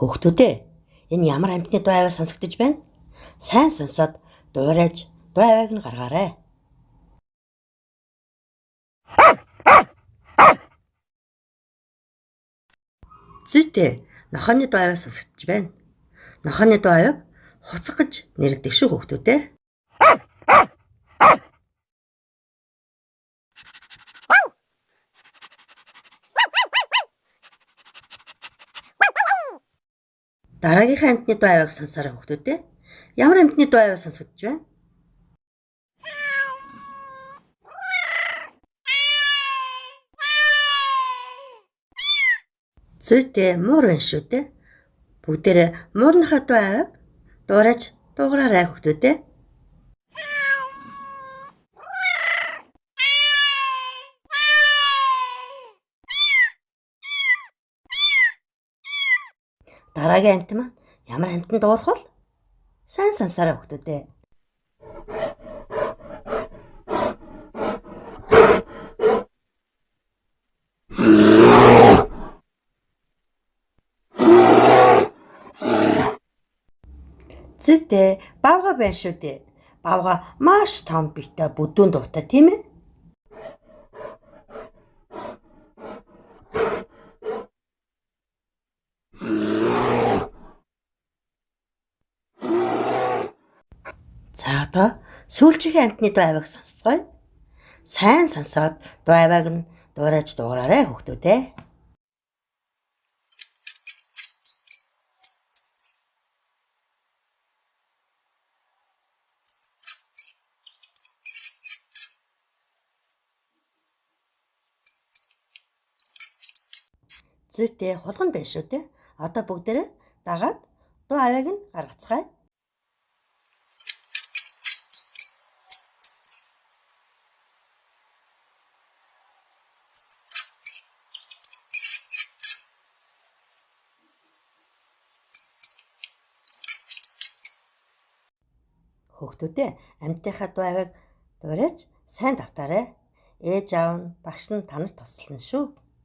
Хүүхдүүдээ, энэ ямар амьтны дуу авиа сонсогдож байна? Сайн сонсоод дуурайж дуу авиаг нь гаргаарай. Зүйтэй, нохойны дуу авиа сонсогдож байна. Нохойны дуу авиаг хуцаг гэж нэрлэдэг шүү хүүхдүүдээ. Дараагийнхаа амьтны дуу авиаг сонсоорой хүүхдүүдээ. Ямар амьтны дуу авиа сонсогдож байна? Зүйтэй, муур байна шүү дээ. Бүгдээрээ муурныхаа дуу авиаг дуурайж дуугараарай хүүхдүүдээ. Дараагийн амьтан маань ямар амьтан дуурах вэ? Сайн сонсоорой хүүхдүүдээ. Зүйтэй, бавга байна шүү дээ. Бавга маш том биетэй бүдүүн дуутай тийм ээ? За одоо сүүлчийн амьтны дуу авиаг сонсцгоё. Сайн сонсоод дуу авиаг нь дуурайж дуугараарай хүүхдүүдээ. Зүйтэй, хулган байна шүү дээ. Одоо бүгдээрээ дагаад дуу авиаг нь гаргацгаая. Хүүхдүүдээ, амьтынхаа дуу авиаг дуурайж сайн давтаарай. Ээж аав нь багш нь та нарт туслана шүү.